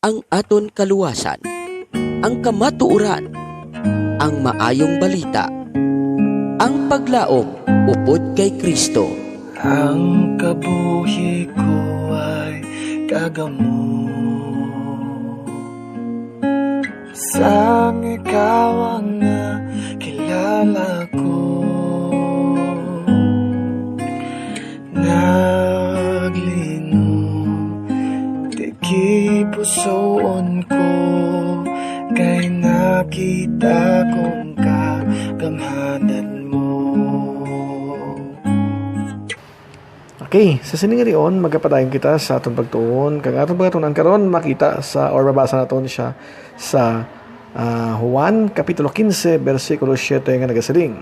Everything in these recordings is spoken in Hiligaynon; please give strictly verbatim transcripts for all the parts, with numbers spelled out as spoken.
ang aton kaluwasan, ang kamatuoran, ang maayong balita, ang paglaom upod kay Kristo. Ang kabuhi ko ay kagamo. Sang ikaw ang nakilala ko, naglinom, tigipusoon ko, kay nakita kong kagamhanan mo. Okay, sa sining rion, magapadayon kita sa aton pagtuon, kag aton pagtuon karon makita sa, or mabasa naton siya sa, ah, Juan Kapitulo quince, bersikulo siete, nga nagasiling,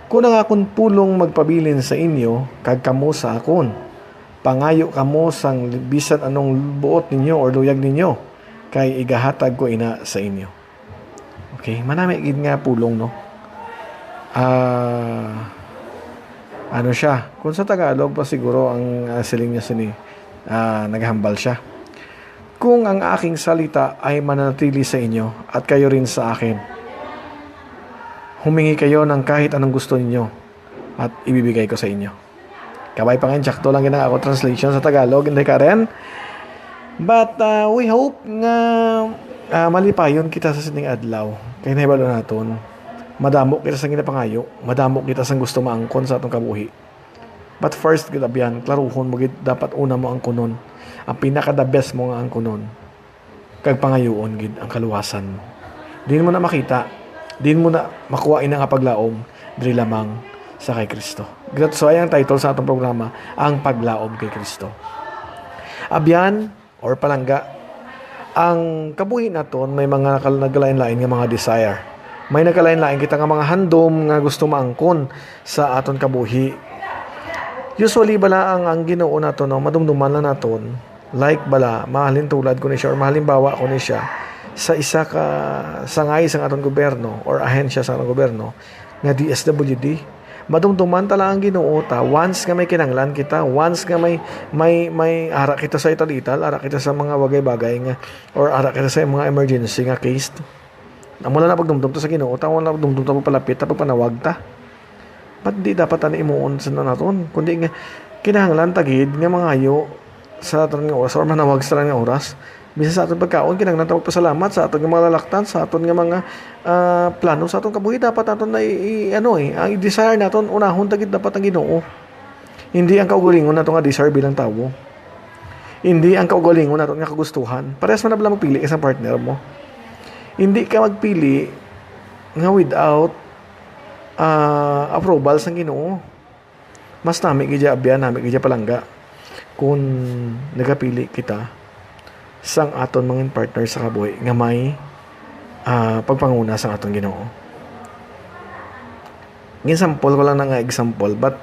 "Kon ang akon pulong magpabilin sa inyo, kag kamo sa akon, pangayo kamo sang bisan anong buot ninyo or luyag ninyo, kay igahatag ko ina sa inyo." Okay, manami gid nga pulong, no? Ah, ano siya? Kung sa Tagalog pa siguro ang, ah, siling niya sini, ah, naghambal siya. "Kung ang aking salita ay mananatili sa inyo at kayo rin sa akin, humingi kayo ng kahit anong gusto ninyo at ibibigay ko sa inyo." Kabay pa nga, insakto lang gid ang ako translation sa Tagalog, hindi, Karen? But, uh, we hope nga, uh, malipayon kita sa sining adlaw. Kay nahibalo naton, madamo kita sang ginapangayo, madamo kita sang gusto maangkon sa atong kabuhi. But first, gid, abyan, klaruhon mo gid, dapat una mo angkunon. Ang pinaka the best mo nga angkunon, kag pangayuon gid ang kaluwasan mo. Din mo na makita, din mo na makuha ina nga paglaom diri lamang sa kay Kristo. That's why ang title sa atong programa, Ang Paglaom kay Kristo. Abyan, or palangga, ang kabuhi naton may mga nakal-, nagkalain-lain nga mga desire. May nagkalain-lain kita nga mga handom nga gusto maangkon sa aton kabuhi. Usually, bala ang, ang Ginoo naton, no, madumduman lang naton, like bala, mahalin tulad ko ni siya or mahalimbawa ko ni siya sa isa ka sangay sang aton gobyerno or ahensya sa aton gobyerno nga D S W D. Madumduman ta lang ang Ginoo ta once nga may kinahanglan kita, once nga may, may, may ara kita sa ital-ital, ara kita sa mga bagay-bagay nga, or ara kita sa mga emergency nga case. Amo lang na pagdumdum ta sa Ginoo ta, wala na pagdumdum ta, pagpalapit ta, pagpanawag ta. Ba't di dapat ani imuon sa naton? Kundi nga, kinahanglan ta gid nga mangayo sa aton nga oras or manawag sa aton nga oras. Bisan sa aton pagkaon, kinahanglan ta magpasalamat sa aton nga mga lalaktan, sa aton nga mga, ah, plano, sa aton kabuhi. Dapat naton na i-, i-, ano eh, ang i-desire naton, unahon ta gid dapat ang Ginoo. Hindi ang kaugalingon nato nga desire bilang tawo. Hindi ang kaugalingon nato nga kagustuhan. Parehas man na bala magpili ka sa partner mo. Hindi ka magpili nga without, ah, approval sang Ginoo. Mas nami gid ya, abyan, nami gid ya palangga kung nagapili kita sang aton mga partner sa kabuhi nga may, ah, pagpanguna sang aton Ginoo. Ginsampol ko lang na nga example, but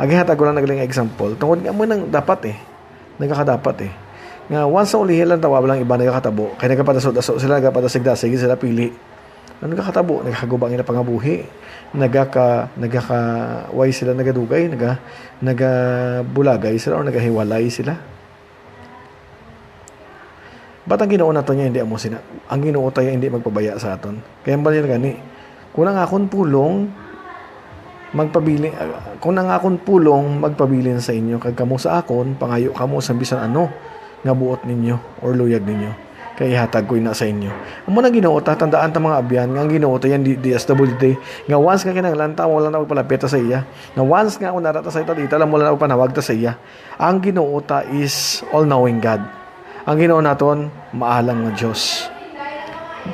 ang gihatag ko lang na nga example tungod nga mo nang dapat eh. Nagakadapat eh. Nga once na ulihi lang tawa lang iba nagakatabo, kay nagapadaso-daso sila, nagapadasig-dasig sila pili. Ano nagakatabo? Nagakaguba ang ila pangabuhi. Nagaka-, nagaka-, way sila nagadugay, naga-, nagabulagay sila o nagahiwalay sila. But ang Ginoo nato niya hindi amo sina. Ang Ginoo tayo hindi magpabaya sa aton. Kaya ang balita gani, kung ang akon pulong, magpabilin, ah, kung ang akon pulong magpabilin sa inyo, kag kamo sa akon, pangayo kamo sa bisan ano nga buot ninyo or luyag ninyo, kay ihatag ko ina sa inyo. Amo na Ginoo ta, tandaan ta mga abyan, nga ang Ginoo ta yan di, D S W D, nga once nga kinahanglan ta, wala na magpalapit ta sa iya. Nga once nga kung nara ta sa ita, dita lang, wala na magpanawag ta sa iya. Ang Ginoo ta is all-knowing God. Ang Ginoo naton, maalam nga Dios.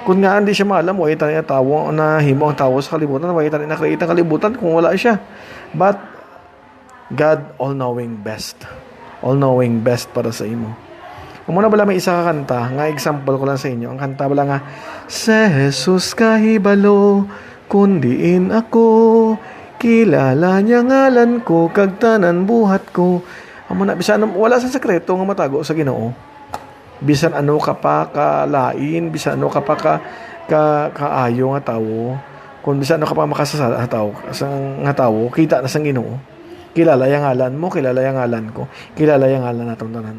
Kung nga hindi siya maalam, wala ta niya tawo na himo ang tawo sa kalibutan, wala ta niya na-create ang kalibutan kung wala siya. But God, all-knowing best. All-knowing best para sa imo. Amo na bala may isa ka kanta nga example ko lang sa inyo. Ang kanta bala nga, "Si Jesus kahibalo, kun diin ako, kilala niya ngalan ko, kag tanan buhat ko." Amo na, bisan ano, wala sa sekreto nga matago sa Ginoo. Bisan ano ka pa ka lain, bisan ano ka pa ka, ka, kaayo nga tawo, kung bisan ano ka pa makasasala nga tawo, sa, nga tawo, kita na sang Ginoo. Kilala ya ngalan mo, kilala ya ngalan ko, kilala ya ngalan natong tanan.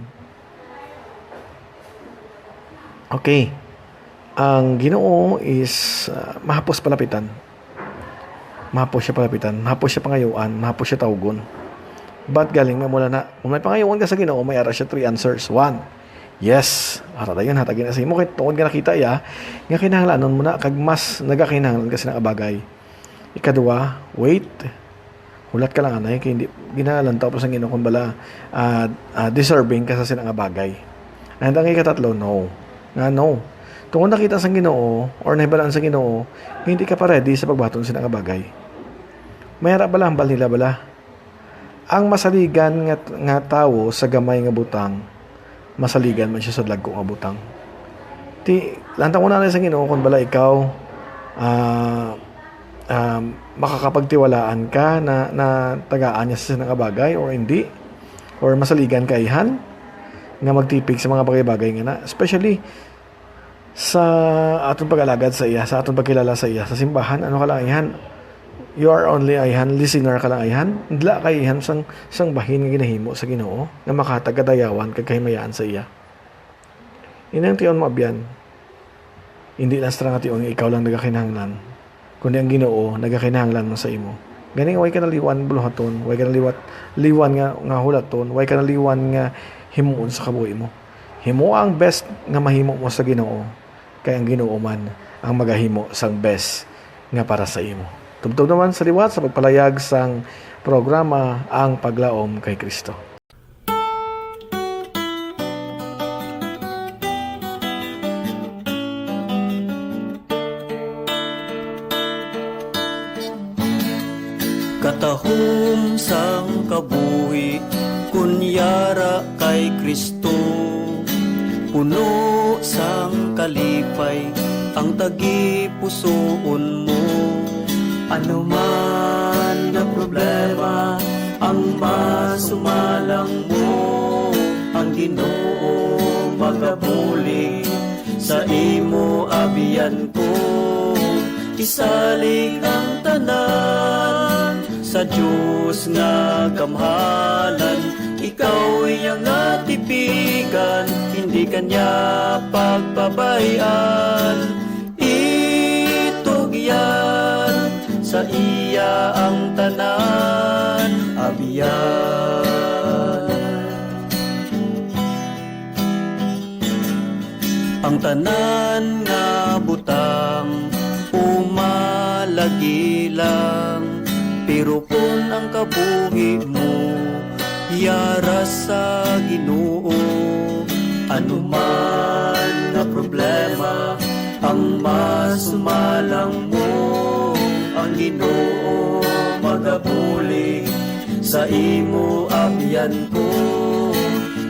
Okay. Ang Ginoo is, ah, mahapos palapitan. Mahapos siya palapitan, mahapos siya pangayuan, mahapos siya tawgon. But galing may mula na, kung may pangayuan ka sa Ginoo, may ara siya three answers. One, yes, ara dayon, hatagin na sa imo, kay tungod nga nakita iya nga kinahanglanon mo na, kag mas nagakinahanglan ka sina nga bagay. Ikaduha, wait. Hulat ka lang anay, kay hindi ginalantaw pa sa Ginoo kung bala, ah, ah, deserving ka sa sina nga bagay. And ang ikatatlo, no. Nga no. Tungod nakita sang Ginoo or nahibalaan sa Ginoo nga hindi ka pa ready sa pagbaton sina nga bagay. May ara bala, hambal nila bala. Ang masaligan nga, nga tawo sa gamay nga butang, masaligan man siya sa dagko nga butang. Ti, lantaw mo na sa Ginoo kung bala ikaw, ah, ah, makakapagtiwalaan ka na, na tagaan niya sa sina nga bagay or hindi, or masaligan ka, ayhan, nga magtipig sa mga bagay-bagay nga na. Especially sa aton pag-alagad sa iya, sa aton pagkilala sa iya, sa simbahan, ano ka lang, ayhan, you are only, ayhan, listener ka lang, ayhan, dila kay, ayhan, sang, sang bahin nga ginahimo sa Ginoo nga makahatag kadayawan kag kahimayaan sa iya. Ini ang tion mo, abyan. Hindi lang sa nga tion nga ikaw lang nagakinahanglan, kundi ang Ginoo nagakinahanglan man sa imo. Gani, way ka naliwan buluhaton, way ka naliwat, liwan nga, nga hulaton, way ka naliwan nga himuon sa kabuhi mo. Himoa ang best nga mahimo mo sa Ginoo, kay ang Ginoo man ang magahimo sang best nga para sa imo. Tubtob naman sa liwat sa pagpalayag sang programa Ang Paglaom kay Cristo. Katahom sang kabuhi, kun yara kay Cristo, puno sang kalipay ang tagipusoon mo. Ano man nga problema ang masumalang mo, ang Ginoo magabulig sa imo, abyan ko. Isalig ang tanan sa Dios nga gamhanan. Ikaw iya nga tipigan, hindi ka niya pagpabay-an. Itugyan sa iya ang tanan, abyan. Ang tanan nga butang umalagi lang, pero kun ang kabuhi mo yara sa Ginoo, ano man nga problema ang masumalang mo, ang Ginoo magabulig sa imo, abyan ko.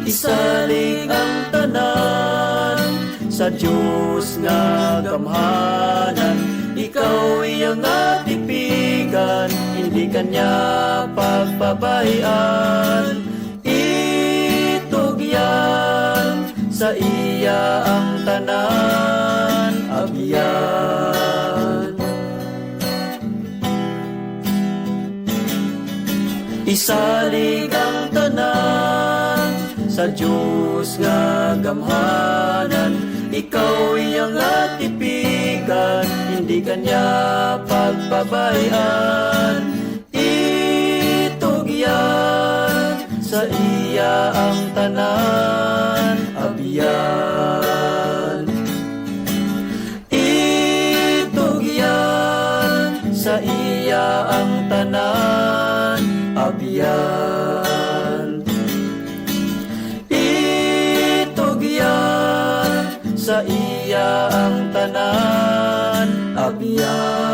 Isalig ang tanan sa Dios nga gamhanan. Ikaw iya nga tipigan, hindi ka niya pagpabay-an. Itugyan sa iya ang tanan, abyan. Isalig ang tanan sa Dios nga gamhanan. Ikaw iya nga tipigan, hindi ka niya pagpabay-an. Itugyan sa iya ang tanan, abyan. Itugyan sa iya ang tanan, abyan. Itugyan sa iya ang tanan, abyan.